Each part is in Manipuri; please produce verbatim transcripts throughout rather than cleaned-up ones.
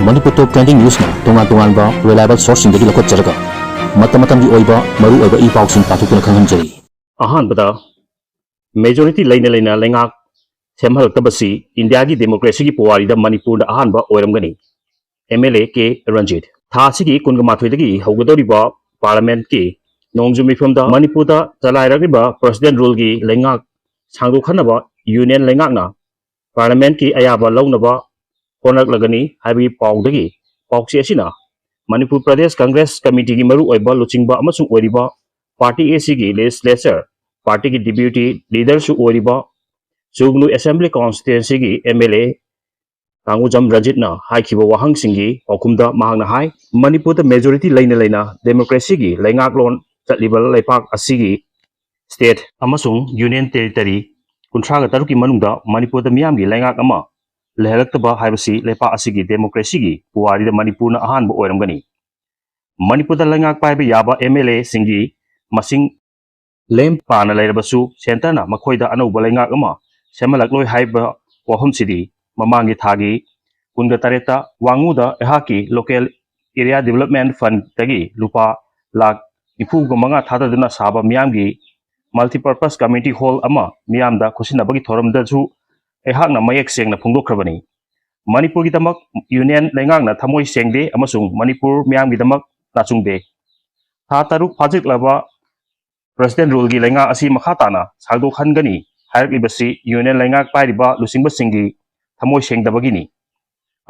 ꯃꯅꯤꯄꯨꯔ ꯇꯣꯞ ꯇ꯭ꯔꯦꯟꯗꯤꯡ ꯅ꯭ꯌꯨꯁꯅ ꯇꯣꯉꯥꯟ ꯇꯣꯉꯥꯟꯕ ꯔꯤꯂꯥꯏꯕꯜ ꯁꯣꯔꯁꯁꯤꯡꯗꯒꯤ ꯂꯧꯈꯠꯆꯔꯒ ꯃꯇꯝ ꯃꯇꯝꯒꯤ ꯑꯣꯏꯕ ꯃꯔꯨ ꯑꯣꯏꯕ ꯏ ꯄꯥꯎꯁꯤꯡ ꯄꯥꯊꯣꯛꯇꯨꯅ ꯈꯪꯍꯟꯖꯔꯤ꯫ ꯑꯍꯥꯟꯕꯗ, ꯃꯦꯖꯣꯔꯤꯇꯤ ꯂꯩꯅ ꯂꯩꯅ ꯂꯩꯉꯥꯛ ꯁꯦꯝꯍꯜꯂꯛꯇꯕꯁꯤ ꯏꯟꯗꯤꯌꯥꯒꯤ ꯗꯦꯃꯣꯀ꯭ꯔꯦꯁꯤꯒꯤ ꯄꯨꯋꯥꯔꯤꯗ ꯃꯅꯤꯄꯨꯔꯗ ꯑꯍꯥꯟꯕ ꯑꯣꯏꯔꯝꯒꯅꯤ꯫ M L A K Ranjit. ꯊꯥ ꯑꯁꯤꯒꯤ ꯀꯨꯟꯒ ꯃꯥꯊꯣꯏꯗꯒꯤ ꯍꯧꯒꯗꯧꯔꯤꯕ ꯄꯥꯔꯂꯤꯌꯥꯃꯦꯟꯠꯀꯤ ꯅꯣꯡꯖꯨ ꯃꯤꯐꯝꯗ ꯃꯅꯤꯄꯨꯔꯗ ꯆꯂꯥꯏꯔꯛꯂꯤꯕ ꯄ꯭ꯔꯁꯤꯗꯦꯟ ꯔꯨꯜꯒꯤ ꯂꯩꯉꯥꯛ ꯁꯥꯡꯗꯣꯛꯍꯟꯅꯕ ꯌꯨꯅꯤꯌꯟ ꯂꯩꯉꯥꯛꯅ ꯄꯥꯔꯂꯤꯌꯥꯃꯦꯟꯠꯀꯤ ꯑꯌꯥꯕ ꯂꯧꯅꯕ ꯍꯣꯠꯅꯔꯛꯂꯒꯅꯤ ꯍꯥꯏꯕꯒꯤ ꯄꯥꯎꯗꯒꯤ ꯄꯥꯎꯆꯦ ꯑꯁꯤꯅ ꯃꯅꯤꯄꯨꯔ ꯄ꯭ꯔꯗꯦꯁ ꯀꯪꯒ꯭ꯔꯦꯁ ꯀꯃꯤꯇꯤꯒꯤ ꯃꯔꯨꯑꯣꯏꯕ ꯂꯨꯆꯤꯡꯕ ꯑꯃꯁꯨ ꯑꯣꯏꯔꯤꯕ, ꯄꯥꯔꯇꯤ ꯑꯦ ꯁꯤꯒꯤ ꯂꯦꯖꯤꯁꯂꯦꯆꯔ ꯄꯥꯔꯇꯤꯒꯤ ꯗꯤꯄ꯭ꯌꯨꯇꯤ ꯂꯤꯗꯔꯁꯨ ꯑꯣꯏꯔꯤꯕ ꯆꯨꯒꯅꯨ ꯑꯦꯁꯦꯝꯕ꯭ꯂꯤ ꯀꯣꯟꯁꯇꯤꯇ꯭ꯋꯦꯟꯁꯤꯒꯤ ꯑꯦꯝ ꯑꯦꯜ ꯑꯦ ꯀꯥꯡꯒꯨꯖꯝ ꯔꯟꯖꯤꯠꯅ ꯍꯥꯏꯈꯤꯕ ꯋꯥꯍꯪꯁꯤꯡꯒꯤ ꯄꯥꯎꯈꯨꯝꯗ ꯃꯍꯥꯛꯅ ꯍꯥꯏ, ꯃꯅꯤꯄꯨꯔꯗ ꯃꯦꯖꯣꯔꯤꯇꯤ ꯂꯩꯅ ꯂꯩꯅ ꯗꯦꯃꯣꯀ꯭ꯔꯦꯁꯤꯒꯤ ꯂꯩꯉꯥꯛꯂꯣꯟ ꯆꯠꯂꯤꯕ ꯂꯩꯄꯥꯛ ꯑꯁꯤꯒꯤ ꯁ꯭ꯇꯦꯠ ꯑꯃꯁꯨꯡ ꯌꯨꯅꯤꯌꯟ ꯇꯦꯔꯤꯇꯔꯤ ꯀꯨꯟꯊ꯭ꯔꯥꯒ ꯇꯔꯨꯛꯀꯤ ꯃꯅꯨꯡꯗ ꯃꯅꯤꯄꯨꯔꯗ ꯃꯤꯌꯥꯝꯒꯤ ꯂꯩꯉꯥꯛ ꯑꯃ ꯂꯩꯍꯜꯂꯛꯇꯕ ꯍꯥꯏꯕꯁꯤ ꯂꯩꯄꯥꯛ ꯑꯁꯤꯒꯤ ꯗꯦꯃꯣꯀ꯭ꯔꯦꯁꯤꯒꯤ ꯄꯨꯋꯥꯔꯤꯗ ꯃꯅꯤꯄꯨꯔꯅ ꯑꯍꯥꯟꯕ ꯑꯣꯏꯔꯝꯒꯅꯤ꯫ ꯃꯅꯤꯄꯨꯔꯗ ꯂꯩꯉꯥꯛ ꯄꯥꯏꯕ ꯌꯥꯕ ꯑꯦꯝ ꯑꯦꯜ ꯑꯦꯁꯤꯡꯒꯤ ꯃꯁꯤꯡ ꯂꯦꯝ ꯄꯥꯅ ꯂꯩꯔꯕꯁꯨ, ꯁꯦꯟꯇꯔꯅ ꯃꯈꯣꯏꯗ ꯑꯅꯧꯕ ꯂꯩꯉꯥꯛ ꯑꯃ ꯁꯦꯝꯍꯜꯂꯛꯂꯣꯏ ꯍꯥꯏꯕ ꯋꯥꯐꯝꯁꯤꯗꯤ ꯃꯃꯥꯡꯒꯤ ꯊꯥꯒꯤ ꯀꯨꯟꯒ ꯇꯔꯦꯠꯇ ꯋꯥꯉꯨꯗ ꯑꯩꯍꯥꯛꯀꯤ ꯂꯣꯀꯦꯜ ꯑꯦꯔꯤꯌꯥ ꯗꯤꯕꯂꯞꯃꯦꯟ ꯐꯟꯗꯒꯤ ꯂꯨꯄꯥ ꯂꯥꯈ ꯅꯤꯐꯨꯒ ꯃꯉꯥ ꯊꯥꯗꯗꯨꯅ ꯁꯥꯕ ꯃꯤꯌꯥꯝꯒꯤ ꯃꯜꯇꯤꯄꯔꯄꯁ ꯀꯝꯃ꯭ꯌꯨꯅꯤꯇꯤ ꯍꯣꯜ ꯑꯃ ꯃꯤꯌꯥꯝꯗ ꯈꯨꯠꯁꯤꯟꯅꯕꯒꯤ ꯊꯧꯔꯝꯗꯁꯨ ꯑꯩꯍꯥꯛꯅ ꯃꯌꯦꯛ ꯁꯦꯡꯅ ꯐꯣꯡꯗꯣꯛꯈ꯭ꯔꯕꯅꯤ꯫ ꯃꯅꯤꯄꯨꯔꯒꯤꯗꯃꯛ ꯌꯨꯅꯤꯌꯟ ꯂꯩꯉꯥꯛꯅ ꯊꯃꯣꯏ ꯁꯦꯡꯗꯦ ꯑꯃꯁꯨꯡ ꯃꯅꯤꯄꯨꯔ ꯃꯤꯌꯥꯝꯒꯤꯗꯃꯛ ꯅꯥꯆꯨꯡꯗꯦ꯫ ꯊꯥ ꯇꯔꯨꯛ ꯐꯥꯖꯤꯜꯂꯛꯂꯕ ꯄ꯭ꯔꯁꯤꯗꯦꯟ ꯔꯨꯜꯒꯤ ꯂꯩꯉꯥꯛ ꯑꯁꯤ ꯃꯈꯥ ꯇꯥꯅ ꯁꯥꯡꯗꯣꯛꯍꯟꯒꯅꯤ ꯍꯥꯏꯔꯛꯂꯤꯕꯁꯤ ꯌꯨꯅꯤꯌꯟ ꯂꯩꯉꯥꯛ ꯄꯥꯏꯔꯤꯕ ꯂꯨꯆꯤꯡꯕꯁꯤꯡꯒꯤ ꯊꯃꯣꯏ ꯁꯦꯡꯗꯕꯒꯤꯅꯤ꯫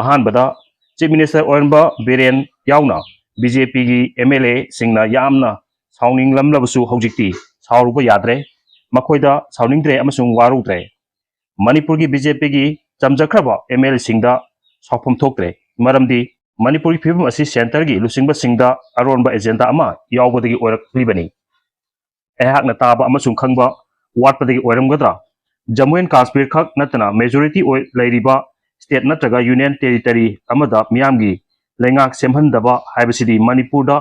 ꯑꯍꯥꯟꯕꯗ, ꯆꯤꯐ ꯃꯤꯅꯤꯁꯇꯔ ꯑꯣꯏꯔꯝꯕ ꯕꯤꯔꯦꯟ ꯌꯥꯎꯅ ꯕꯤ ꯖꯦ ꯄꯤꯒꯤ ꯑꯦꯝ ꯑꯦꯜ ꯑꯦꯁꯤꯡꯅ ꯌꯥꯝꯅ ꯁꯥꯎꯅꯤꯡꯂꯝꯂꯕꯁꯨ ꯍꯧꯖꯤꯛꯇꯤ ꯁꯥꯎꯔꯨꯕ ꯌꯥꯗ꯭ꯔꯦ꯫ ꯃꯈꯣꯏꯗ ꯁꯥꯎꯅꯤꯡꯗ꯭ꯔꯦ ꯑꯃꯁꯨꯡ ꯋꯥꯔꯧꯗ꯭ꯔꯦ꯫ ꯃꯅꯤꯄꯨꯔꯒꯤ ꯕꯤ ꯖꯦ ꯄꯤꯒꯤ ꯆꯝꯖꯈ꯭ꯔꯕ ꯑꯦꯝ ꯑꯦꯜ ꯑꯦꯁꯤꯡꯗ ꯁꯥꯎꯐꯝ ꯊꯣꯛꯇ꯭ꯔꯦ, ꯃꯔꯝꯗꯤ ꯃꯅꯤꯄꯨꯔꯒꯤ ꯐꯤꯕꯝ ꯑꯁꯤ ꯁꯦꯟꯇꯔꯒꯤ ꯂꯨꯆꯤꯡꯕꯁꯤꯡꯗ ꯑꯔꯣꯟꯕ ꯑꯦꯖꯦꯟꯗꯥ ꯑꯃ ꯌꯥꯎꯕꯗꯒꯤ ꯑꯣꯏꯔꯛꯂꯤꯕꯅꯤ꯫ ꯑꯩꯍꯥꯛꯅ ꯇꯥꯕ ꯑꯃꯁꯨꯡ ꯈꯪꯕ ꯋꯥꯠꯄꯗꯒꯤ ꯑꯣꯏꯔꯝꯒꯗ꯭ꯔꯥ? ꯖꯝꯃꯨ ꯑꯦꯟ ꯀꯥꯁꯃꯤꯔ ꯈꯛ ꯅꯠꯇꯅ ꯃꯦꯖꯣꯔꯤꯇꯤ ꯑꯣꯏ ꯂꯩꯔꯤꯕ ꯁ꯭ꯇꯦꯠ ꯅꯠꯇ꯭ꯔꯒ ꯌꯨꯅꯤꯌꯟ ꯇꯦꯔꯤꯇꯔꯤ ꯑꯃꯗ ꯃꯤꯌꯥꯝꯒꯤ ꯂꯩꯉꯥꯛ ꯁꯦꯝꯍꯟꯗꯕ ꯍꯥꯏꯕꯁꯤꯗꯤ ꯃꯅꯤꯄꯨꯔꯗ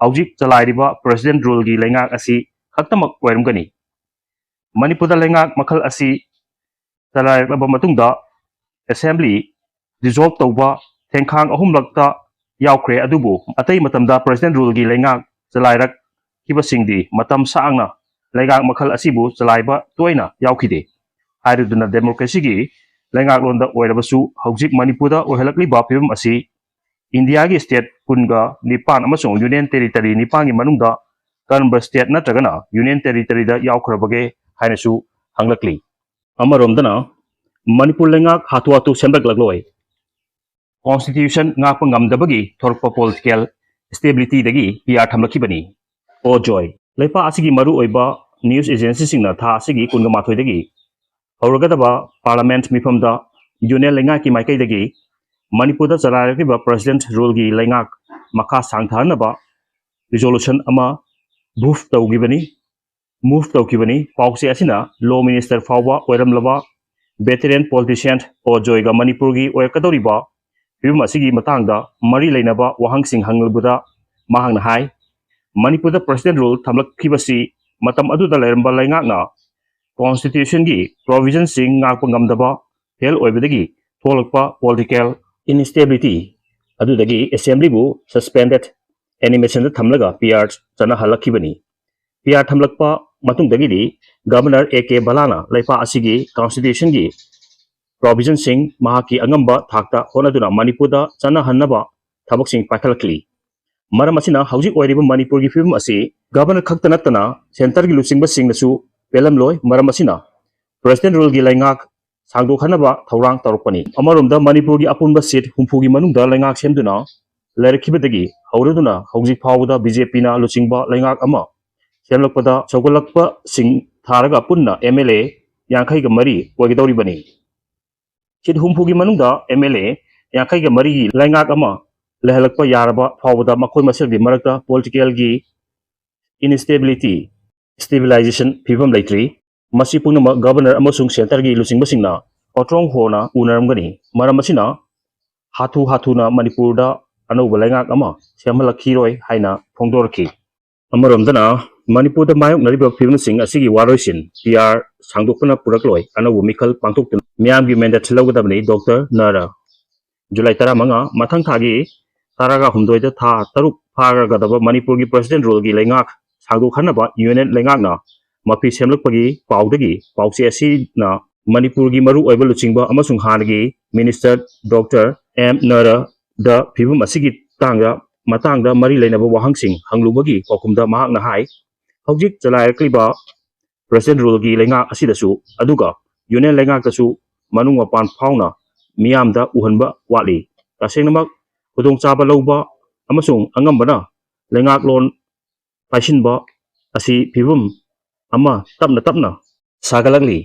ꯍꯧꯖꯤꯛ ꯆꯂꯥꯏꯔꯤꯕ ꯄ꯭ꯔꯁꯤꯗꯦꯟ ꯔꯨꯜꯒꯤ ꯂꯩꯉꯥꯛ ꯑꯁꯤ ꯈꯛꯇꯃꯛ ꯑꯣꯏꯔꯝꯒꯅꯤ꯫ ꯃꯅꯤꯄꯨꯔꯗ ꯂꯩꯉꯥꯛ ꯃꯈꯜ ꯑꯁꯤ ꯆꯂꯥꯏꯔꯛꯂꯕ ꯃꯇꯨꯡꯗ ꯑꯦꯁꯦꯝꯕ꯭ꯂꯤ ꯗꯤꯖꯣꯜꯕ ꯇꯧꯕ ꯊꯦꯡꯈꯥꯡ ꯑꯍꯨꯝꯂꯛꯇ ꯌꯥꯎꯈ꯭ꯔꯦ, ꯑꯗꯨꯕꯨ ꯑꯇꯩ ꯃꯇꯝꯗ President Ruleꯒꯤ ꯂꯩꯉꯥꯛ ꯆꯂꯥꯏꯔꯛꯈꯤꯕꯁꯤꯡꯗꯤ ꯃꯇꯝ ꯁꯥꯡꯅ ꯂꯩꯉꯥꯛ ꯃꯈꯜ ꯑꯁꯤꯕꯨ ꯆꯂꯥꯏꯕ ꯇꯣꯏꯅ ꯌꯥꯎꯈꯤꯗꯦ꯫ ꯍꯥꯏꯔꯗꯨꯅ democracyꯒꯤ ꯂꯩꯉꯥꯛꯂꯣꯟꯗ ꯑꯣꯏꯔꯕꯁꯨ ꯍꯧꯖꯤꯛ ꯃꯅꯤꯄꯨꯔꯗ ꯑꯣꯏꯍꯜꯂꯛꯂꯤꯕ ꯐꯤꯕꯝ ꯑꯁꯤ ꯏꯟꯗꯤꯌꯥꯒꯤ state ꯀꯨꯟꯒ ꯅꯤꯄꯥꯟ ꯑꯃꯁꯨꯡ Union Territory ꯅꯤꯄꯥꯟꯒꯤ ꯃꯅꯨꯡꯗ ꯀꯔꯝꯕ state ꯅꯠꯇ꯭ꯔꯒꯅ Union Territoryꯗ ꯌꯥꯎꯈ꯭ꯔꯕꯒꯦ ꯍꯥꯏꯅꯁꯨ ꯍꯪꯂꯛꯂꯤ꯫ ꯑꯃꯔꯣꯝꯗꯅ ꯃꯅꯤꯄꯨꯔ ꯂꯩꯉꯥꯛ ꯍꯥꯊꯨ ꯍꯥꯊꯨ ꯁꯦꯝꯂꯛꯂꯛꯂꯣꯏ꯫ Constitution ꯉꯥꯛꯄ ꯉꯝꯗꯕꯒꯤ ꯊꯣꯔꯛꯄ political stabilityꯗꯒꯤ P R ꯊꯝꯂꯛꯈꯤꯕꯅꯤ꯫ ꯑꯣ ꯖꯣꯏ, ꯂꯩꯄꯥꯛ ꯑꯁꯤꯒꯤ ꯃꯔꯨꯑꯣꯏꯕ news agencyꯁꯤꯡꯅ ꯊꯥ ꯑꯁꯤꯒꯤ ꯀꯨꯟꯒ ꯃꯥꯊꯣꯏꯗꯒꯤ ꯍꯧꯔꯒꯗꯕ Parliament ꯃꯤꯐꯝꯗ Union ꯂꯩꯉꯥꯛꯀꯤ ꯃꯥꯏꯀꯩꯗꯒꯤ ꯃꯅꯤꯄꯨꯔꯗ ꯆꯂꯥꯏꯔꯛꯂꯤꯕ President Ruleꯒꯤ ꯂꯩꯉꯥꯛ ꯃꯈꯥ ꯁꯥꯡꯊꯍꯟꯅꯕ resolution ꯑꯃ move ꯇꯧꯈꯤꯕꯅꯤ꯫ Move ꯇꯧꯈꯤꯕꯅꯤ꯫ ꯄꯥꯎꯆꯦ ꯑꯁꯤꯅ Law Minister ꯐꯥꯎꯕ ꯑꯣꯏꯔꯝꯂꯕ veteran politician ꯑꯣ ꯖꯣꯏꯒ ꯃꯅꯤꯄꯨꯔꯒꯤ ꯑꯣꯏꯔꯛꯀꯗꯧꯔꯤꯕ ꯐꯤꯕꯝ ꯑꯁꯤꯒꯤ ꯃꯇꯥꯡꯗ ꯃꯔꯤ ꯂꯩꯅꯕ ꯋꯥꯍꯪꯁꯤꯡ ꯍꯪꯂꯨꯕꯗ ꯃꯍꯥꯛꯅ ꯍꯥꯏ, ꯃꯅꯤꯄꯨꯔꯗ President Rule ꯊꯝꯂꯛꯈꯤꯕꯁꯤ ꯃꯇꯝ ꯑꯗꯨꯗ ꯂꯩꯔꯝꯕ ꯂꯩꯉꯥꯛꯅ Constitutionꯒꯤ provisionꯁꯤꯡ ꯉꯥꯛꯄ ꯉꯝꯗꯕ fail ꯑꯣꯏꯕꯗꯒꯤ ꯊꯣꯛꯂꯛꯄ political instability ꯑꯗꯨꯗꯒꯤ Assemblyꯕꯨ suspended animationꯗ ꯊꯝꯂꯒ P R ꯆꯠꯅꯍꯜꯂꯛꯈꯤꯕꯅꯤ꯫ P R ꯊꯝꯂꯛꯄ ꯃꯇꯨꯡꯗꯒꯤꯗꯤ Governor A K ꯕꯂꯥꯅ ꯂꯩꯄꯥꯛ ꯑꯁꯤꯒꯤ Constitutionꯒꯤ provisionꯁꯤꯡ ꯃꯍꯥꯛꯀꯤ ꯑꯉꯝꯕ ꯊꯥꯛꯇ ꯍꯣꯠꯅꯗꯨꯅ ꯃꯅꯤꯄꯨꯔꯗ ꯆꯠꯅꯍꯟꯅꯕ ꯊꯕꯛꯁꯤꯡ ꯄꯥꯏꯈꯠꯂꯛꯂꯤ꯫ ꯃꯔꯝ ꯑꯁꯤꯅ ꯍꯧꯖꯤꯛ ꯑꯣꯏꯔꯤꯕ ꯃꯅꯤꯄꯨꯔꯒꯤ ꯐꯤꯕꯝ ꯑꯁꯤ Governor ꯈꯛꯇ ꯅꯠꯇꯅ centreꯒꯤ ꯂꯨꯆꯤꯡꯕꯁꯤꯡꯅꯁꯨ ꯄꯦꯜꯂꯝꯂꯣꯏ꯫ ꯃꯔꯝ ꯑꯁꯤꯅ President Ruleꯒꯤ ꯂꯩꯉꯥꯛ ꯁꯥꯡꯗꯣꯛꯍꯟꯅꯕ ꯊꯧꯔꯥꯡ ꯇꯧꯔꯛꯄꯅꯤ꯫ ꯑꯃꯔꯣꯝꯗ ꯃꯅꯤꯄꯨꯔꯒꯤ ꯑꯄꯨꯟꯕ seat ꯍꯨꯝꯐꯨꯒꯤ ꯃꯅꯨꯡꯗ ꯂꯩꯉꯥꯛ ꯁꯦꯝꯗꯨꯅ ꯂꯩꯔꯛꯈꯤꯕꯗꯒꯤ ꯍꯧꯔꯗꯨꯅ ꯍꯧꯖꯤꯛ ꯐꯥꯎꯕꯗ BJPꯅ ꯂꯨꯆꯤꯡꯕ ꯂꯩꯉꯥꯛ ꯑꯃ ꯁꯦꯝꯂꯛꯄꯗ ꯁꯧꯒꯠꯂꯛꯄꯁꯤꯡ ꯊꯥꯔꯒ ꯄꯨꯟꯅ M L A ꯌꯥꯡꯈꯩꯒ ꯃꯔꯤ ꯑꯣꯏꯒꯗꯧꯔꯤꯕꯅꯤ꯫ Seat ꯍꯨꯝꯐꯨꯒꯤ ꯃꯅꯨꯡꯗ M L A ꯌꯥꯡꯈꯩꯒ ꯃꯔꯤꯒꯤ ꯂꯩꯉꯥꯛ ꯑꯃ ꯂꯩꯍꯜꯂꯛꯄ ꯌꯥꯔꯕ ꯐꯥꯎꯕꯗ ꯃꯈꯣꯏ ꯃꯁꯦꯜꯒꯤ ꯃꯔꯛꯇ politicalꯒꯤ instability, stabilization ꯐꯤꯕꯝ ꯂꯩꯇ꯭ꯔꯤ꯫ ꯃꯁꯤ ꯄꯨꯝꯅꯃꯛ Governor ꯑꯃꯁꯨꯡ centreꯒꯤ ꯂꯨꯆꯤꯡꯕꯁꯤꯡꯅ ꯑꯣꯇ꯭ꯔꯣꯡ ꯍꯣꯅ ꯎꯅꯔꯝꯒꯅꯤ꯫ ꯃꯔꯝ ꯑꯁꯤꯅ ꯍꯥꯊꯨ ꯍꯥꯊꯨꯅ ꯃꯅꯤꯄꯨꯔꯗ ꯑꯅꯧꯕ ꯂꯩꯉꯥꯛ ꯑꯃ ꯁꯦꯝꯍꯜꯂꯛꯈꯤꯔꯣꯏ ꯍꯥꯏꯅ ꯐꯣꯡꯗꯣꯔꯛꯈꯤ꯫ ꯑꯃꯔꯣꯝꯗꯅ ꯃꯅꯤꯄꯨꯔꯗ ꯃꯥꯌꯣꯛꯅꯔꯤꯕ ꯐꯤꯕꯝꯁꯤꯡ ꯑꯁꯤꯒꯤ ꯋꯥꯔꯣꯏꯁꯤꯟ P R ꯁꯥꯡꯗꯣꯛꯄꯅ ꯄꯨꯔꯛꯂꯣꯏ꯫ ꯑꯅꯧꯕ ꯃꯤꯈꯜ ꯄꯥꯡꯊꯣꯛꯇꯨꯅ ꯃꯤꯌꯥꯝꯒꯤ mandate ꯂꯧꯒꯗꯕꯅꯤ꯫ Doctor ꯅꯥꯔꯥ ꯖꯨꯂꯥꯏ ꯇꯔꯥꯃꯉꯥ, ꯃꯊꯪ ꯊꯥꯒꯤ ꯇꯔꯥꯒ ꯍꯨꯝꯗꯣꯏꯗ ꯊꯥ ꯇꯔꯨꯛ ꯐꯥꯒꯗꯕ ꯃꯅꯤꯄꯨꯔꯒꯤ President Ruleꯒꯤ ꯂꯩꯉꯥꯛ ꯁꯥꯡꯗꯣꯛꯍꯟꯅꯕ Union ꯂꯩꯉꯥꯛꯅ ꯃꯐꯤ ꯁꯦꯝꯂꯛꯄꯒꯤ ꯄꯥꯎꯗꯒꯤ ꯄꯥꯎꯆꯦ ꯑꯁꯤꯅ ꯃꯅꯤꯄꯨꯔꯒꯤ ꯃꯔꯨꯑꯣꯏꯕ ꯂꯨꯆꯤꯡꯕ ꯑꯃꯁꯨꯡ ꯍꯥꯟꯅꯒꯤ Minister Doctor ꯑꯦꯝ ꯅꯔꯗ ꯐꯤꯕꯝ ꯑꯁꯤꯒꯤ ꯇꯥꯡꯗ, ꯃꯇꯥꯡꯗ ꯃꯔꯤ ꯂꯩꯅꯕ ꯋꯥꯍꯪꯁꯤꯡ ꯍꯪꯂꯨꯕꯒꯤ ꯄꯥꯎꯈꯨꯝꯗ ꯃꯍꯥꯛꯅ ꯍꯥꯏ, ꯍꯧꯖꯤꯛ ꯆꯂꯥꯏꯔꯛꯂꯤꯕ President Ruleꯒꯤ ꯂꯩꯉꯥꯛ ꯑꯁꯤꯗꯁꯨ, ꯑꯗꯨꯒ Union ꯂꯩꯉꯥꯛꯇꯁꯨ ꯃꯅꯨꯡ ꯃꯄꯥꯟ ꯐꯥꯎꯅ ꯃꯤꯌꯥꯝꯗ ꯎꯍꯟꯕ ꯋꯥꯠꯂꯤ꯫ ꯇꯁꯦꯡꯅꯃꯛ ꯈꯨꯗꯣꯡꯆꯥꯕ ꯂꯧꯕ ꯑꯃꯁꯨꯡ ꯑꯉꯝꯕꯅ ꯂꯩꯉꯥꯛꯂꯣꯟ ꯄꯥꯏꯁꯤꯟꯕ ꯑꯁꯤ ꯐꯤꯕꯝ ꯑꯃ ꯇꯞꯅ ꯇꯞꯅ ꯁꯥꯒꯠꯂꯛꯂꯤ꯫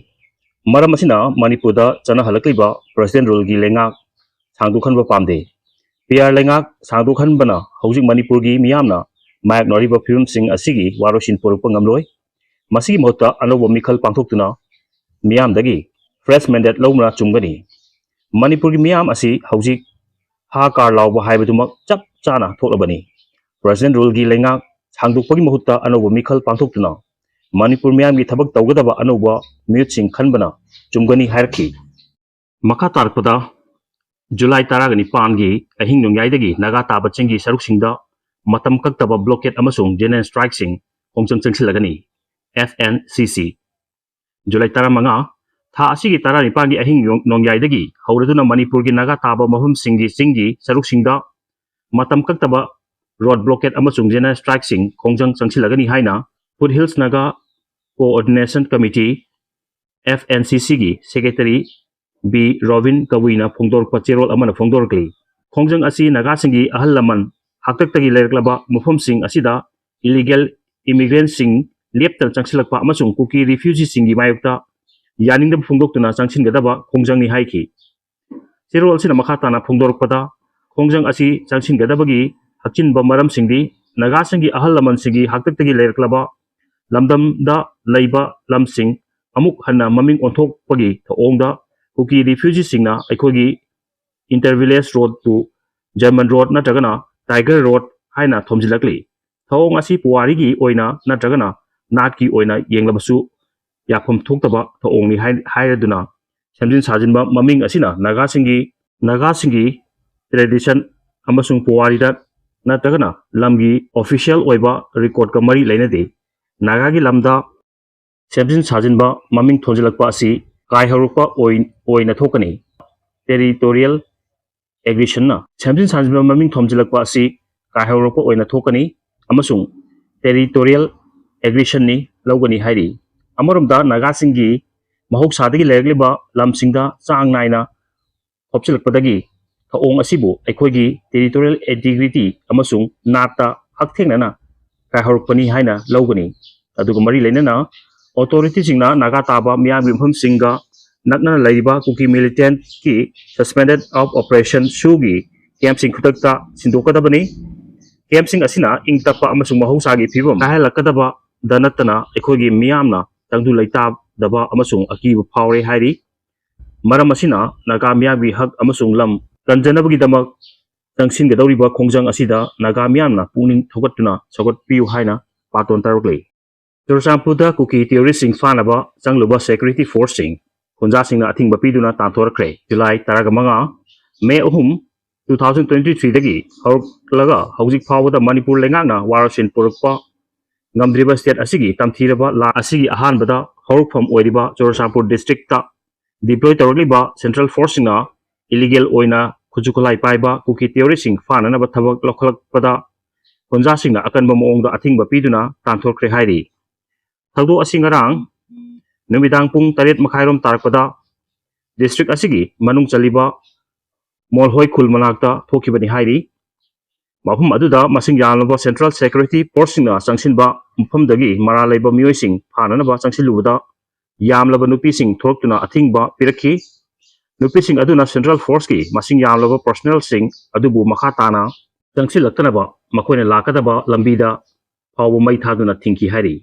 ꯃꯔꯝ ꯑꯁꯤꯅ ꯃꯅꯤꯄꯨꯔꯗ ꯆꯠꯅꯍꯜꯂꯛꯂꯤꯕ President Ruleꯒꯤ ꯂꯩꯉꯥꯛ ꯁꯥꯡꯗꯣꯛꯍꯟꯕ ꯄꯥꯝꯗꯦ꯫ ꯄꯤ ꯑꯥꯔ ꯂꯩꯉꯥꯛ ꯁꯥꯡꯗꯣꯛꯍꯟꯕꯅ ꯍꯧꯖꯤꯛ ꯃꯅꯤꯄꯨꯔꯒꯤ ꯃꯤꯌꯥꯝꯅ ꯃꯥꯌꯣꯛꯅꯔꯤꯕ ꯐꯤꯕꯝꯁꯤꯡ ꯑꯁꯤꯒꯤ ꯋꯥꯔꯣꯏꯁꯤꯟ ꯄꯨꯔꯛꯄ ꯉꯝꯂꯣꯏ꯫ ꯃꯁꯤꯒꯤ ꯃꯍꯨꯠꯇ ꯑꯅꯧꯕ ꯃꯤꯈꯜ ꯄꯥꯡꯊꯣꯛꯇꯨꯅ ꯃꯤꯌꯥꯝꯗꯒꯤ fresh mandate ꯂꯧꯕꯅ ꯆꯨꯝꯒꯅꯤ꯫ ꯃꯅꯤꯄꯨꯔꯒꯤ ꯃꯤꯌꯥꯝ ꯑꯁꯤ ꯍꯧꯖꯤꯛ ꯍꯥ ꯀꯥꯔ ꯂꯥꯎꯕ ꯍꯥꯏꯕꯗꯨꯃꯛ ꯆꯞ ꯆꯥꯅ ꯊꯣꯛꯂꯕꯅꯤ꯫ President Ruleꯒꯤ ꯂꯩꯉꯥꯛ ꯁꯥꯡꯗꯣꯛꯄꯒꯤ ꯃꯍꯨꯠꯇ ꯑꯅꯧꯕ ꯃꯤꯈꯜ ꯄꯥꯡꯊꯣꯛꯇꯨꯅ ꯃꯅꯤꯄꯨꯔ ꯃꯤꯌꯥꯝꯒꯤ ꯊꯕꯛ ꯇꯧꯒꯗꯕ ꯑꯅꯧꯕ ꯃꯤꯍꯨꯠꯁꯤꯡ ꯈꯟꯕꯅ ꯆꯨꯝꯒꯅꯤ ꯍꯥꯏꯔꯛꯈꯤ꯫ ꯃꯈꯥ ꯇꯥꯔꯛꯄꯗ ꯖꯨꯂꯥꯏ ꯇꯔꯥꯒ ꯅꯤꯄꯥꯟꯒꯤ ꯑꯍꯤꯡ ꯅꯣꯡꯌꯥꯏꯗꯒꯤ ꯅꯥꯒꯥ ꯇꯥꯕ ꯆꯤꯡꯒꯤ ꯁꯔꯨꯛꯁꯤꯡꯗ ꯃꯇꯝ ꯀꯛꯇꯕ blockade ꯑꯃꯁꯨꯡ general strikeꯁꯤꯡ ꯈꯣꯡꯖꯪ ꯆꯪꯁꯤꯜꯂꯒꯅꯤ꯫ F N C C꯫ July ꯇꯔꯥꯃꯉꯥ, ꯊꯥ ꯑꯁꯤꯒꯤ ꯇꯔꯥꯅꯤꯄꯥꯟꯒꯤ ꯑꯍꯤꯡ ꯌꯣꯡ-, ꯅꯣꯡꯌꯥꯏꯗꯒꯤ ꯍꯧꯔꯗꯨꯅ ꯃꯅꯤꯄꯨꯔꯒꯤ ꯅꯥꯒꯥ ꯇꯥꯕ ꯃꯐꯝꯁꯤꯡꯒꯤ ꯆꯤꯡꯒꯤ ꯁꯔꯨꯛꯁꯤꯡꯗ ꯃꯇꯝ ꯀꯛꯇꯕ road blockade ꯑꯃꯁꯨꯡ general strikeꯁꯤꯡ ꯈꯣꯡꯖꯪ ꯆꯪꯁꯤꯜꯂꯒꯅꯤ ꯍꯥꯏꯅ Foothills Naga Coordination Committee, F N C Cꯒꯤ Secretary ꯕꯤ ꯔꯣꯕꯤꯟ ꯀꯕꯨꯏꯅ ꯐꯣꯡꯗꯣꯔꯛꯄ ꯆꯦꯔꯣꯜ ꯑꯃꯅ ꯐꯣꯡꯗꯣꯔꯛꯂꯤ꯫ ꯈꯣꯡꯖꯪ ꯑꯁꯤ ꯅꯥꯒꯥꯁꯤꯡꯒꯤ ꯑꯍꯜ ꯂꯃꯟ ꯍꯥꯛꯇꯛꯇꯒꯤ ꯂꯩꯔꯛꯂꯕ ꯃꯐꯝꯁꯤꯡ ꯑꯁꯤꯗ illegal immigrantꯁꯤꯡ ꯂꯦꯞꯇꯅ ꯆꯪꯁꯤꯜꯂꯛꯄ ꯑꯃꯁꯨꯡ ꯀꯨꯀꯤ refugeeꯁꯤꯡꯒꯤ ꯃꯥꯌꯣꯛꯇ ꯌꯥꯅꯤꯡꯗꯕ ꯐꯣꯡꯗꯣꯛꯇꯨꯅ ꯆꯪꯁꯤꯟꯒꯗꯕ ꯈꯣꯡꯖꯪꯅꯤ ꯍꯥꯏꯈꯤ꯫ ꯆꯦꯔꯣꯜ ꯑꯁꯤꯅ ꯃꯈꯥ ꯇꯥꯅ ꯐꯣꯡꯗꯣꯔꯛꯄꯗ, ꯈꯣꯡꯖꯪ ꯑꯁꯤ ꯆꯪꯁꯤꯟꯒꯗꯕꯒꯤ ꯍꯛꯆꯤꯟꯕ ꯃꯔꯝꯁꯤꯡꯗꯤ ꯅꯥꯒꯥꯁꯤꯡꯒꯤ ꯑꯍꯜ ꯂꯃꯟꯁꯤꯡꯒꯤ ꯍꯥꯛꯇꯛꯇꯒꯤ ꯂꯩꯔꯛꯂꯕ ꯂꯝꯗꯝꯗ ꯂꯩꯕ ꯂꯝꯁꯤꯡ ꯑꯃꯨꯛ ꯍꯟꯅ ꯃꯃꯤꯡ ꯑꯣꯟꯊꯣꯛꯄꯒꯤ ꯊꯧꯑꯣꯡꯗ ꯀꯨꯀꯤ refugeeꯁꯤꯡꯅ ꯑꯩꯈꯣꯏꯒꯤ Inter Village Road to German Road ꯅꯠꯇ꯭ꯔꯒꯅ Tiger Road ꯍꯥꯏꯅ ꯊꯣꯝꯖꯤꯜꯂꯛꯂꯤ꯫ ꯊꯧꯑꯣꯡ ꯑꯁꯤ ꯄꯨꯋꯥꯔꯤꯒꯤ ꯑꯣꯏꯅ ꯅꯠꯇ꯭ꯔꯒꯅ ꯅꯥꯠꯀꯤ ꯑꯣꯏꯅ ꯌꯦꯡꯂꯕꯁꯨ ꯌꯥꯐꯝ ꯊꯣꯛꯇꯕ ꯊꯧꯑꯣꯡꯅꯤ ꯍꯥꯏ-, ꯍꯥꯏꯔꯗꯨꯅ ꯁꯦꯝꯖꯤꯟ ꯁꯥꯖꯤꯟꯕ ꯃꯃꯤꯡ ꯑꯁꯤꯅ ꯅꯥꯒꯥꯁꯤꯡꯒꯤ ꯅꯥꯒꯥꯁꯤꯡꯒꯤ tradition ꯑꯃꯁꯨꯡ ꯄꯨꯋꯥꯔꯤꯗ ꯅꯠꯇ꯭ꯔꯒꯅ ꯂꯝꯒꯤ official ꯑꯣꯏꯕ recordꯀ ꯃꯔꯤ ꯂꯩꯅꯗꯦ꯫ ꯅꯥꯒꯥꯒꯤ ꯂꯝꯗ ꯁꯦꯝꯖꯤꯟ ꯁꯥꯖꯤꯟꯕ ꯃꯃꯤꯡ ꯊꯣꯟꯖꯤꯜꯂꯛꯄ ꯑꯁꯤ ꯀꯥꯏꯍꯧꯔꯛꯄ ꯑꯣꯏ-, ꯑꯣꯏꯅ ꯊꯣꯛꯀꯅꯤ꯫ Territorial aggressionꯅ ꯁꯦꯝꯖꯤꯟ ꯁꯥꯖꯤꯟꯕ ꯃꯃꯤꯡ ꯊꯣꯟꯖꯤꯜꯂꯛꯄ ꯑꯁꯤ ꯀꯥꯏꯍꯧꯔꯛꯄ ꯑꯣꯏꯅ ꯊꯣꯛꯀꯅꯤ ꯑꯃꯁꯨꯡ territorial aggressionꯅꯤ ꯂꯧꯒꯅꯤ ꯍꯥꯏꯔꯤ꯫ ꯑꯃꯔꯣꯝꯗ ꯅꯥꯒꯥꯁꯤꯡꯒꯤ ꯃꯍꯧꯁꯥꯗꯒꯤ ꯂꯩꯔꯛꯂꯤꯕ ꯂꯝꯁꯤꯡꯗ ꯆꯥꯡ ꯅꯥꯏꯅ ꯍꯥꯞꯆꯤꯜꯂꯛꯄꯗꯒꯤ ꯊꯧꯑꯣꯡ ꯑꯁꯤꯕꯨ ꯑꯩꯈꯣꯏꯒꯤ territorial integrity ꯑꯃꯁꯨꯡ ꯅꯥꯠꯇ ꯍꯛꯊꯦꯡꯅꯅ ꯀꯥꯏꯍꯧꯔꯛꯄꯅꯤ ꯍꯥꯏꯅ ꯂꯧꯒꯅꯤ꯫ ꯑꯗꯨꯒ ꯃꯔꯤ ꯂꯩꯅꯅ authorityꯁꯤꯡꯅ ꯅꯥꯒꯥ ꯇꯥꯕ ꯃꯤꯌꯥꯝꯒꯤ ꯃꯐꯝꯁꯤꯡꯒ ꯅꯛꯅꯅ ꯂꯩꯔꯤꯕ ꯀꯨꯀꯤ militantꯀꯤ suspended of operation ꯁꯨꯒꯤ campꯁꯤꯡ ꯈꯨꯗꯛꯇ ꯁꯤꯟꯗꯣꯛꯀꯗꯕꯅꯤ꯫ Campꯁꯤꯡ ꯑꯁꯤꯅ ꯏꯪ ꯇꯞꯄ ꯑꯃꯁꯨꯡ ꯃꯍꯧꯁꯥꯒꯤ ꯐꯤꯕꯝ ꯀꯥꯏꯍꯜꯂꯛꯀꯗꯕꯗ ꯅꯠꯇꯅ ꯑꯩꯈꯣꯏꯒꯤ ꯃꯤꯌꯥꯝꯅ ꯇꯪꯗꯨ ꯂꯩꯇꯥꯗꯕ ꯑꯃꯁꯨꯡ ꯑꯀꯤꯕ ꯐꯥꯎꯔꯦ ꯍꯥꯏꯔꯤ꯫ ꯃꯔꯝ ꯑꯁꯤꯅ ꯅꯥꯒꯥ ꯃꯤꯌꯥꯝꯒꯤ ꯍꯛ ꯑꯃꯁꯨꯡ ꯂꯝ ꯀꯟꯖꯅꯕꯒꯤꯗꯃꯛ ꯆꯪꯁꯤꯟꯒꯗꯧꯔꯤꯕ ꯈꯣꯡꯖꯪ ꯑꯁꯤꯗ ꯅꯥꯒꯥ ꯃꯤꯌꯥꯝꯅ ꯄꯨꯛꯅꯤꯡ ꯊꯧꯒꯠꯇꯨꯅ ꯁꯧꯒꯠꯄꯤꯌꯨ ꯍꯥꯏꯅ ꯄꯥꯇꯣꯟ ꯇꯧꯔꯛꯂꯤ꯫ ꯆꯨꯔꯆꯥꯟꯄꯨꯔꯗ ꯀꯨꯀꯤ terroristꯁꯤꯡ ꯐꯥꯅꯕ ꯆꯪꯂꯨꯕ security forceꯁꯤꯡ ꯈꯨꯟꯖꯥꯁꯤꯡꯅ ꯑꯊꯤꯡꯕ ꯄꯤꯗꯨꯅ ꯇꯥꯟꯊꯣꯔꯛꯈ꯭ꯔꯦ꯫ ꯖꯨꯂꯥꯏ ꯇꯔꯥꯃꯉꯥ, May ꯑꯍꯨꯝ, two thousand twenty threeꯗꯒꯤ ꯍꯧꯔꯛꯂꯒ ꯍꯧꯖꯤꯛ ꯐꯥꯎꯕꯗ ꯃꯅꯤꯄꯨꯔ ꯂꯩꯉꯥꯛꯅ ꯋꯥꯔꯣꯏꯁꯤꯟ ꯄꯨꯔꯛꯄ ꯉꯝꯗ꯭ꯔꯤꯕ state ꯑꯁꯤꯒꯤ ꯇꯝꯊꯤꯔꯕ ꯂꯥꯟ ꯑꯁꯤꯒꯤ ꯑꯍꯥꯟꯕꯗ ꯍꯧꯔꯛꯐꯝ ꯑꯣꯏꯔꯤꯕ ꯆꯨꯔꯆꯥꯟꯄꯨꯔ districtꯇ deploy ꯇꯧꯔꯛꯂꯤꯕ central forceꯁꯤꯡꯅ illegal ꯑꯣꯏꯅ ꯈꯨꯠꯁꯨ ꯈꯨꯠꯂꯥꯏ ꯄꯥꯏꯕ ꯀꯨꯀꯤ terroristꯁꯤꯡ ꯐꯥꯅꯅꯕ ꯊꯕꯛ ꯂꯧꯈꯠꯂꯛꯄꯗ ꯈꯨꯟꯖꯥꯁꯤꯡꯅ ꯑꯀꯟꯕ ꯃꯑꯣꯡꯗ ꯑꯊꯤꯡꯕ ꯄꯤꯗꯨꯅ ꯇꯥꯟꯊꯣꯛꯈ꯭ꯔꯦ ꯍꯥꯏꯔꯤ꯫ ꯊꯧꯗꯣꯛ ꯑꯁꯤ ꯉꯔꯥꯡ ꯅꯨꯃꯤꯗꯥꯡ ꯄꯨꯡ ꯇꯔꯦꯠ ꯃꯈꯥꯏꯔꯣꯝ ꯇꯥꯔꯛꯄꯗ district ꯑꯁꯤꯒꯤ ꯃꯅꯨꯡ ꯆꯜꯂꯤꯕ ꯃꯣꯜꯍꯣꯏ ꯈꯨꯜ ꯃꯅꯥꯛꯇ ꯊꯣꯛꯈꯤꯕꯅꯤ ꯍꯥꯏꯔꯤ꯫ ꯃꯐꯝ ꯑꯗꯨꯗ ꯃꯁꯤꯡ ꯌꯥꯝꯂꯕ central security forceꯁꯤꯡꯅ ꯆꯪꯁꯤꯟꯕ ꯃꯐꯝꯗꯒꯤ ꯃꯔꯥꯜ ꯂꯩꯕ ꯃꯤꯑꯣꯏꯁꯤꯡ ꯐꯥꯅꯅꯕ ꯆꯪꯁꯤꯜꯂꯨꯕꯗ ꯌꯥꯝꯂꯕ ꯅꯨꯄꯤꯁꯤꯡ ꯊꯣꯔꯛꯇꯨꯅ ꯑꯊꯤꯡꯕ ꯄꯤꯔꯛꯈꯤ꯫ ꯅꯨꯄꯤꯁꯤꯡ ꯑꯗꯨꯅ central forceꯀꯤ ꯃꯁꯤꯡ ꯌꯥꯝꯂꯕ personnelꯁꯤꯡ ꯑꯗꯨꯕꯨ ꯃꯈꯥ ꯇꯥꯅ ꯆꯪꯁꯤꯜꯂꯛꯇꯅꯕ ꯃꯈꯣꯏꯅ ꯂꯥꯛꯀꯗꯕ ꯂꯝꯕꯤꯗ ꯐꯥꯎꯕ ꯃꯩ ꯊꯥꯗꯨꯅ ꯊꯤꯡꯈꯤ ꯍꯥꯏꯔꯤ꯫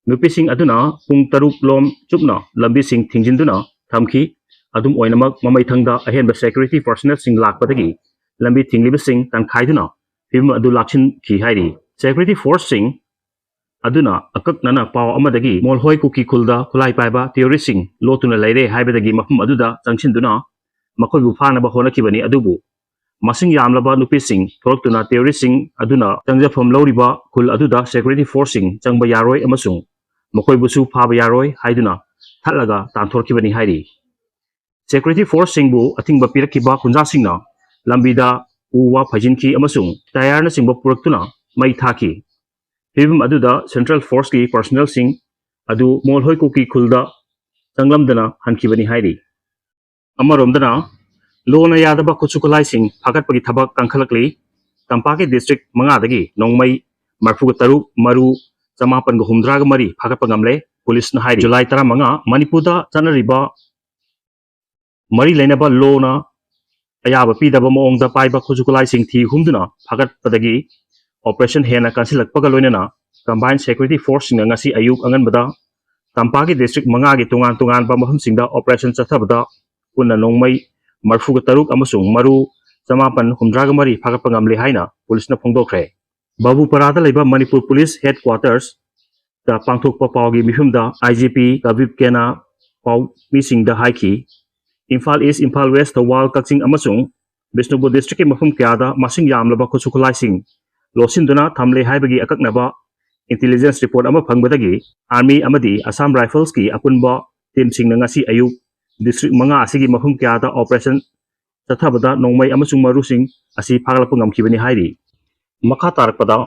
ꯅꯨꯄꯤꯁꯤꯡ ꯑꯗꯨꯅ ꯄꯨꯡ ꯇꯔꯨꯛ ꯂꯣꯝ ꯆꯨꯞꯅ ꯂꯝꯕꯤꯁꯤꯡ ꯊꯤꯡꯖꯤꯟꯗꯨꯅ ꯊꯝꯈꯤ꯫ ꯑꯗꯨꯝ ꯑꯣꯏꯅꯃꯛ, ꯃꯃꯩꯊꯪꯗ ꯑꯍꯦꯟꯕ security personnelꯁꯤꯡ ꯂꯥꯛꯄꯗꯒꯤ ꯂꯝꯕꯤ ꯊꯤꯡꯂꯤꯕꯁꯤꯡ ꯇꯪꯈꯥꯏꯗꯨꯅ ꯐꯤꯕꯝ ꯑꯗꯨ ꯂꯥꯛꯁꯤꯟꯈꯤ ꯍꯥꯏꯔꯤ꯫ Security forceꯁꯤꯡ ꯑꯗꯨꯅ ꯑꯀꯛꯅꯅ ꯄꯥꯎ ꯑꯃꯗꯒꯤ ꯃꯣꯜꯍꯣꯏ ꯀꯨꯀꯤ ꯈꯨꯜꯗ ꯈꯨꯠꯂꯥꯏ ꯄꯥꯏꯕ terroristꯁꯤꯡ ꯂꯣꯠꯇꯨꯅ ꯂꯩꯔꯦ ꯍꯥꯏꯕꯗꯒꯤ ꯃꯐꯝ ꯑꯗꯨꯗ ꯆꯪꯁꯤꯟꯗꯨꯅ ꯃꯈꯣꯏꯕꯨ ꯐꯥꯅꯕ ꯍꯣꯠꯅꯈꯤꯕꯅꯤ꯫ ꯑꯗꯨꯕꯨ ꯃꯁꯤꯡ ꯌꯥꯝꯂꯕ ꯅꯨꯄꯤꯁꯤꯡ ꯊꯣꯔꯛꯇꯨꯅ terroristꯁꯤꯡ ꯑꯗꯨꯅ ꯆꯪꯖꯐꯝ ꯂꯧꯔꯤꯕ ꯈꯨꯜ ꯑꯗꯨꯗ security forceꯁꯤꯡ ꯆꯪꯕ ꯌꯥꯔꯣꯏ ꯑꯃꯁꯨꯡ ꯃꯈꯣꯏꯕꯨꯁꯨ ꯐꯥꯕ ꯌꯥꯔꯣꯏ ꯍꯥꯏꯗꯨꯅ ꯊꯠꯂꯒ ꯇꯥꯟꯊꯣꯔꯛꯈꯤꯕꯅꯤ ꯍꯥꯏꯔꯤ꯫ Security forceꯁꯤꯡꯕꯨ ꯑꯊꯤꯡꯕ ꯄꯤꯔꯛꯈꯤꯕ ꯈꯨꯟꯖꯥꯁꯤꯡꯅ ꯂꯝꯕꯤꯗ ꯎ ꯋꯥ ꯐꯩꯖꯤꯟꯈꯤ ꯑꯃꯁꯨꯡ tyreꯅꯆꯤꯡꯕ ꯄꯨꯔꯛꯇꯨꯅ ꯃꯩ ꯊꯥꯈꯤ꯫ ꯐꯤꯕꯝ ꯑꯗꯨꯗ central forceꯀꯤ personnelꯁꯤꯡ ꯑꯗꯨ ꯃꯣꯜꯍꯣꯏ ꯀꯨꯀꯤ ꯈꯨꯜꯗ ꯆꯪꯂꯝꯗꯅ ꯍꯟꯈꯤꯕꯅꯤ ꯍꯥꯏꯔꯤ꯫ ꯑꯃꯔꯣꯝꯗꯅ ꯂꯣꯅ ꯌꯥꯗꯕ ꯈꯨꯠꯁꯨ ꯈꯨꯠꯂꯥꯏꯁꯤꯡ ꯐꯥꯒꯠꯄꯒꯤ ꯊꯕꯛ ꯀꯟꯈꯠꯂꯛꯂꯤ꯫ ꯇꯝꯄꯥꯛꯀꯤ district ꯃꯉꯥꯗꯒꯤ ꯅꯣꯡꯃꯩ ꯃꯔꯤꯐꯨꯒ ꯇꯔꯨꯛ, ꯃꯔꯨ ꯆꯃꯥꯄꯟꯒ ꯍꯨꯝꯗ꯭ꯔꯥꯒ ꯃꯔꯤ ꯐꯥꯒꯠꯄ ꯉꯝꯂꯦ, ꯄꯨꯂꯤꯁꯅ ꯍꯥꯏꯔꯤ꯫ ꯖꯨꯂꯥꯏ ꯇꯔꯥꯃꯉꯥ, ꯃꯅꯤꯄꯨꯔꯗ ꯆꯠꯅꯔꯤꯕ ꯃꯔꯤ ꯂꯩꯅꯕ ꯂꯣꯅ ꯑꯌꯥꯕ ꯄꯤꯗꯕ ꯃꯑꯣꯡꯗ ꯄꯥꯏꯕ ꯈꯨꯠꯁꯨ ꯈꯨꯠꯂꯥꯏꯁꯤꯡ ꯊꯤ ꯍꯨꯝꯗꯨꯅ ꯐꯥꯒꯠꯄꯗꯒꯤ operation ꯍꯦꯟꯅ ꯀꯟꯁꯤꯜꯂꯛꯄꯒ ꯂꯣꯏꯅꯅ combined security forceꯁꯤꯡꯅ ꯉꯁꯤ ꯑꯌꯨꯛ ꯑꯉꯟꯕꯗ ꯇꯝꯄꯥꯛꯀꯤ district ꯃꯉꯥꯒꯤ ꯇꯣꯉꯥꯟ ꯇꯣꯉꯥꯟꯕ ꯃꯐꯝꯁꯤꯡꯗ operation ꯆꯠꯊꯕꯗ ꯄꯨꯟꯅ ꯅꯣꯡꯃꯩ ꯃꯔꯤꯐꯨꯒ ꯇꯔꯨꯛ ꯑꯃꯁꯨꯡ ꯃꯔꯨ ꯆꯃꯥꯄꯟ ꯍꯨꯝꯗ꯭ꯔꯥꯒ ꯃꯔꯤ ꯐꯥꯒꯠꯄ ꯉꯝꯂꯦ ꯍꯥꯏꯅ ꯄꯨꯂꯤꯁꯅ ꯐꯣꯡꯗꯣꯛꯈ꯭ꯔꯦ꯫ ꯕꯥꯕꯨꯄꯥꯔꯥꯗ ꯂꯩꯕ ꯃꯅꯤꯄꯨꯔ ꯄꯨꯂꯤꯁ headquartersꯇ ꯄꯥꯡꯊꯣꯛꯄ ꯄꯥꯎꯒꯤ ꯃꯤꯐꯝꯗ IGP ꯀꯕꯤꯞ ꯀꯦꯅꯥ ꯄꯥꯎꯃꯤꯁꯤꯡꯗ ꯍꯥꯏꯈꯤ, ꯏꯝꯐꯥꯜ East, ꯏꯝꯐꯥꯜ West, ꯊꯧꯕꯥꯜ, ꯀꯛꯆꯤꯡ ꯑꯃꯁꯨꯡ ꯕꯤꯁꯅꯨꯄꯨꯔ districtꯀꯤ ꯃꯐꯝ ꯀꯌꯥꯗ ꯃꯁꯤꯡ ꯌꯥꯝꯂꯕ ꯈꯨꯠꯁꯨ ꯈꯨꯠꯂꯥꯏꯁꯤꯡ ꯂꯣꯠꯁꯤꯟꯗꯨꯅ ꯊꯝꯂꯦ ꯍꯥꯏꯕꯒꯤ ꯑꯀꯛꯅꯕ intelligence report ꯑꯃ ꯐꯪꯕꯗꯒꯤ Army ꯑꯃꯗꯤ Assam Riflesꯀꯤ ꯑꯄꯨꯟꯕ teamꯁꯤꯡꯅ ꯉꯁꯤ ꯑꯌꯨꯛ district ꯃꯉꯥ ꯑꯁꯤꯒꯤ ꯃꯐꯝ ꯀꯌꯥꯗ operation ꯆꯠꯊꯕꯗ ꯅꯣꯡꯃꯩ ꯑꯃꯁꯨꯡ ꯃꯔꯨꯁꯤꯡ ꯑꯁꯤ ꯐꯥꯒꯠꯂꯛꯄ ꯉꯝꯈꯤꯕꯅꯤ ꯍꯥꯏꯔꯤ꯫ ꯃꯈꯥ ꯇꯥꯔꯛꯄꯗ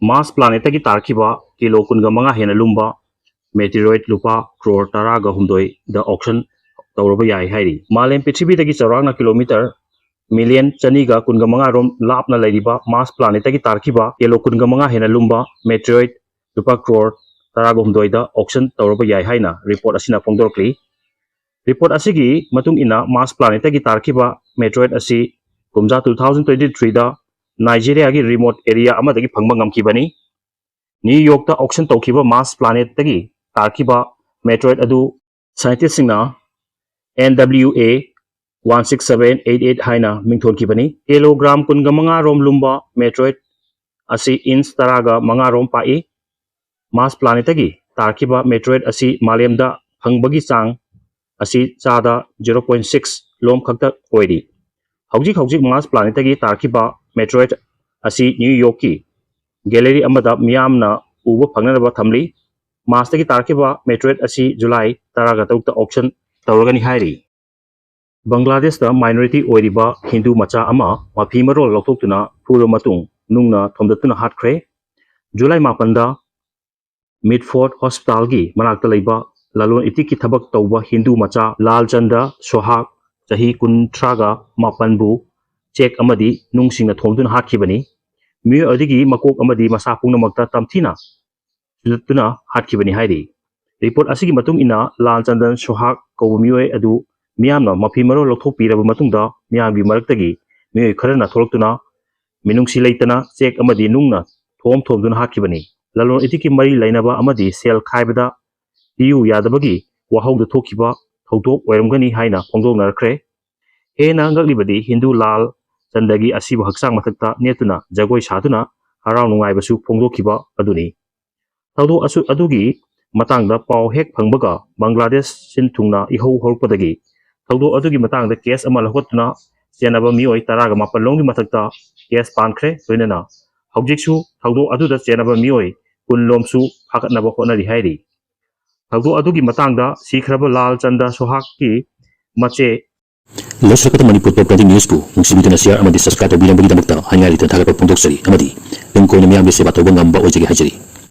Mars planetꯇꯒꯤ ꯇꯥꯔꯛꯈꯤꯕ ꯀꯤꯂꯣ ꯀꯨꯟꯒ ꯃꯉꯥ ꯍꯦꯟꯅ ꯂꯨꯝꯕ meteoroid ꯂꯨꯄꯥ ꯀ꯭ꯔꯣꯔ ꯇꯔꯥꯒ ꯍꯨꯝꯗꯣꯏꯗ auction ꯇꯧꯔꯕ ꯌꯥꯏ ꯍꯥꯏꯔꯤ꯫ ꯃꯥꯂꯦꯝ ꯄ꯭ꯔꯤꯊꯤꯕꯤꯗꯒꯤ ꯆꯥꯎꯔꯥꯛꯅ ꯀꯤꯂꯣꯃꯤꯇꯔ ꯃꯤꯂꯤꯌꯟ ꯆꯅꯤꯒ ꯀꯨꯟꯒ ꯃꯉꯥ ꯔꯣꯝ ꯂꯥꯞꯅ ꯂꯩꯔꯤꯕ Mars planetꯇꯒꯤ ꯇꯥꯔꯛꯈꯤꯕ ꯀꯤꯂꯣ ꯀꯨꯟꯒ ꯃꯉꯥ ꯍꯦꯟꯅ ꯂꯨꯝꯕ meteoroid ꯂꯨꯄꯥ ꯀ꯭ꯔꯣꯔ ꯇꯔꯥꯒ ꯍꯨꯝꯗꯣꯏꯗ auction ꯇꯧꯔꯕ ꯌꯥꯏ ꯍꯥꯏꯅ report ꯑꯁꯤꯅ ꯐꯣꯡꯗꯣꯔꯛꯂꯤ꯫ Report ꯑꯁꯤꯒꯤ ꯃꯇꯨꯡ ꯏꯟꯅ Mars planetꯇꯒꯤ ꯇꯥꯔꯛꯈꯤꯕ meteoroid ꯑꯁꯤ ꯀꯨꯝꯖꯥ two thousand twenty threeꯗ Nigeriaꯒꯤ remote area ꯑꯃꯗꯒꯤ ꯐꯪꯕ ꯉꯝꯈꯤꯕꯅꯤ꯫ New Yorkꯇ auction ꯇꯧꯈꯤꯕ Mars planetꯇꯒꯤ ꯇꯥꯔꯛꯈꯤꯕ meteoroid ꯑꯗꯨ scientistꯁꯤꯡꯅ N W A one six seven eight eight ꯍꯥꯏꯅ ꯃꯤꯡꯊꯣꯟꯈꯤꯕꯅꯤ꯫ ꯀꯤꯂꯣꯒ꯭ꯔꯥꯝ ꯀꯨꯟꯒ ꯃꯉꯥ ꯔꯣꯝ ꯂꯨꯝꯕ meteoroid ꯑꯁꯤ inch ꯇꯔꯥꯒ ꯃꯉꯥ ꯔꯣꯝ ꯄꯥꯛꯏ꯫ Mars planetꯇꯒꯤ ꯇꯥꯔꯛꯈꯤꯕ meteoroid ꯑꯁꯤ ꯃꯥꯂꯦꯝꯗ ꯐꯪꯕꯒꯤ ꯆꯥꯡ ꯑꯁꯤ ꯆꯥꯗ zero point six ꯂꯣꯝ ꯈꯛꯇ ꯑꯣꯏꯔꯤ꯫ ꯍꯧꯖꯤꯛ ꯍꯧꯖꯤꯛ ꯃꯥꯔꯁ ꯄ꯭ꯂꯥꯅꯦꯠꯇꯒꯤ ꯇꯥꯔꯛꯈꯤꯕ ꯃꯦꯇ꯭ꯔꯣꯏꯠ ꯑꯁꯤ ꯅ꯭ꯌꯨ ꯌꯣꯔꯛꯀꯤ ꯒꯦꯂꯔꯤ ꯑꯃꯗ ꯃꯤꯌꯥꯝꯅ ꯎꯕ ꯐꯪꯅꯅꯕ ꯊꯝꯂꯤ꯫ ꯃꯥꯔꯁꯇꯒꯤ ꯇꯥꯔꯛꯈꯤꯕ ꯃꯦꯇ꯭ꯔꯣꯏꯠ ꯑꯁꯤ ꯖꯨꯂꯥꯏ ꯇꯔꯥꯒ ꯇꯔꯨꯛꯇ ꯑꯣꯛꯁꯟ ꯇꯧꯔꯒꯅꯤ ꯍꯥꯏꯔꯤ꯫ ꯕꯪꯒ꯭ꯂꯥꯗꯦꯁꯇ ꯃꯥꯏꯅꯣꯔꯤꯇꯤ ꯑꯣꯏꯔꯤꯕ ꯍꯤꯟꯗꯨ ꯃꯆꯥ ꯑꯃ ꯃꯐꯤ ꯃꯔꯣꯜ ꯂꯧꯊꯣꯛꯇꯨꯅ ꯐꯨꯔꯕ ꯃꯇꯨꯡ ꯅꯨꯡꯅ ꯊꯣꯝꯗꯠꯇꯨꯅ ꯍꯥꯠꯈ꯭ꯔꯦ꯫ ꯖꯨꯂꯥꯏ ꯃꯥꯄꯟꯗ ꯃꯤꯠꯐꯣꯔꯠ ꯍꯣꯁꯄꯤꯇꯥꯜꯒꯤ ꯃꯅꯥꯛꯇ ꯂꯩꯕ ꯂꯂꯣꯟ ꯏꯇꯤꯛꯀꯤ ꯊꯕꯛ ꯇꯧꯕ ꯍꯤꯟꯗꯨ ꯃꯆꯥ ꯂꯥꯜ ꯆꯟꯗ ꯁꯣꯍꯥꯒ ꯆꯍꯤ ꯀꯨꯟꯊ꯭ꯔꯥꯒ ꯃꯥꯄꯟꯕꯨ ꯆꯦꯛ ꯑꯃꯗꯤ ꯅꯨꯡꯁꯤꯡꯅ ꯊꯣꯝꯗꯨꯅ ꯍꯥꯠꯈꯤꯕꯅꯤ꯫ ꯃꯤꯑꯣꯏ ꯑꯗꯨꯒꯤ ꯃꯀꯣꯛ ꯑꯃꯗꯤ ꯃꯁꯥ ꯄꯨꯝꯅꯃꯛꯇ ꯇꯝꯊꯤꯅ ꯁꯨꯗꯠꯇꯨꯅ ꯍꯥꯠꯈꯤꯕꯅꯤ ꯍꯥꯏꯔꯤ꯫ ꯔꯤꯄꯣꯔꯠ ꯑꯁꯤꯒꯤ ꯃꯇꯨꯡ ꯏꯟꯅ, ꯂꯥꯜ ꯆꯟꯗꯟ ꯁꯣꯍꯥꯒ ꯀꯧꯕ ꯃꯤꯑꯣꯏ ꯑꯗꯨ ꯃꯤꯌꯥꯝꯅ ꯃꯐꯤ ꯃꯔꯣꯜ ꯂꯧꯊꯣꯛꯄꯤꯔꯕ ꯃꯇꯨꯡꯗ, ꯃꯤꯌꯥꯝꯒꯤ ꯃꯔꯛꯇꯒꯤ ꯃꯤꯑꯣꯏ ꯈꯔꯅ ꯊꯣꯛꯂꯛꯇꯨꯅ ꯃꯤꯅꯨꯡꯁꯤ ꯂꯩꯇꯅ ꯆꯦꯛ ꯑꯃꯗꯤ ꯅꯨꯡꯅ ꯊꯣꯝ ꯊꯣꯝꯗꯨꯅ ꯍꯥꯠꯈꯤꯕꯅꯤ꯫ ꯂꯂꯣꯟ ꯏꯇꯤꯛꯀꯤ ꯃꯔꯤ ꯂꯩꯅꯕ ꯑꯃꯗꯤ ꯁꯦꯜ ꯈꯥꯏꯕꯗ ꯄꯤꯌꯨ ꯌꯥꯗꯕꯒꯤ ꯋꯥꯍꯧꯗ ꯊꯣꯛꯈꯤꯕ ꯊꯧꯗꯣꯛ ꯑꯣꯏꯔꯝꯒꯅꯤ ꯍꯥꯏꯅ ꯐꯣꯡꯗꯣꯛꯅꯔꯛꯈ꯭ꯔꯦ꯫ ꯍꯦꯟꯅ ꯉꯛꯂꯤꯕꯗꯤ, ꯍꯤꯟꯗꯨ ꯂꯥꯜ ꯆꯟꯗꯒꯤ ꯑꯁꯤꯕ ꯍꯛꯆꯥꯡ ꯃꯊꯛꯇ ꯅꯦꯠꯇꯨꯅ ꯖꯒꯣꯏ ꯁꯥꯗꯨꯅ ꯍꯔꯥꯎ ꯅꯨꯡꯉꯥꯏꯕꯁꯨ ꯐꯣꯡꯗꯣꯛꯈꯤꯕ ꯑꯗꯨꯅꯤ꯫ ꯊꯧꯗꯣꯛ ꯑꯁꯨ-, ꯑꯗꯨꯒꯤ ꯃꯇꯥꯡꯗ ꯄꯥꯎ ꯍꯦꯛ ꯐꯪꯕꯒ, ꯕꯪꯒ꯭ꯂꯥꯗꯦꯁ ꯁꯤꯟ ꯊꯨꯡꯅ ꯏꯍꯧ ꯍꯧꯔꯛꯄꯗꯒꯤ ꯊꯧꯗꯣꯛ ꯑꯗꯨꯒꯤ ꯃꯇꯥꯡꯗ ꯀꯦꯁ ꯑꯃ ꯂꯧꯈꯠꯇꯨꯅ ꯆꯦꯟꯅꯕ ꯃꯤꯑꯣꯏ ꯇꯔꯥꯒ ꯃꯥꯄꯟ ꯂꯣꯝꯒꯤ ꯃꯊꯛꯇ ꯀꯦꯁ ꯄꯥꯟꯈ꯭ꯔꯦ꯫ ꯂꯣꯏꯅꯅ ꯍꯧꯖꯤꯛꯁꯨ ꯊꯧꯗꯣꯛ ꯑꯗꯨꯗ ꯆꯦꯟꯅꯕ ꯃꯤꯑꯣꯏ ꯀꯨꯟ ꯂꯣꯝꯁꯨ ꯐꯥꯒꯠꯅꯕ ꯍꯣꯠꯅꯔꯤ ꯍꯥꯏꯔꯤ꯫ ꯊꯧꯗꯣꯛ ꯑꯗꯨꯒꯤ ꯃꯇꯥꯡꯗ ꯁꯤꯈ꯭ꯔꯕ ꯂꯥꯜ ꯆꯟꯗ ꯁꯣꯍꯥꯒꯀꯤ ꯃꯆꯦ ꯂꯣꯏꯁꯤꯜꯂꯛꯄꯗ ꯃꯅꯤꯄꯨꯔ ꯄꯣꯞ ꯇ꯭ꯔꯦꯟꯗꯤꯡ ꯅ꯭ꯌꯨꯁꯄꯨ ꯅꯨꯡꯁꯤꯕꯤꯗꯨꯅ ꯁꯤꯌꯥꯔ ꯑꯃꯗꯤ ꯁꯕꯁꯀ꯭ꯔꯥꯏꯕ ꯇꯧꯕꯤꯔꯝꯕꯒꯤꯗꯃꯛꯇ ꯍꯥꯏꯅꯤꯡꯉꯥꯏ ꯂꯩꯇꯅ ꯊꯥꯒꯠꯄ ꯐꯣꯡꯗꯣꯛꯆꯔꯤ ꯑꯃꯗꯤ ꯇꯨꯡ ꯀꯣꯏꯅ ꯃꯤꯌꯥꯝꯒꯤ ꯁꯦꯕꯥ ꯇꯧꯕ ꯉꯝꯕ ꯑꯣꯏꯖꯒꯦ ꯍꯥꯏꯖꯔꯤ꯫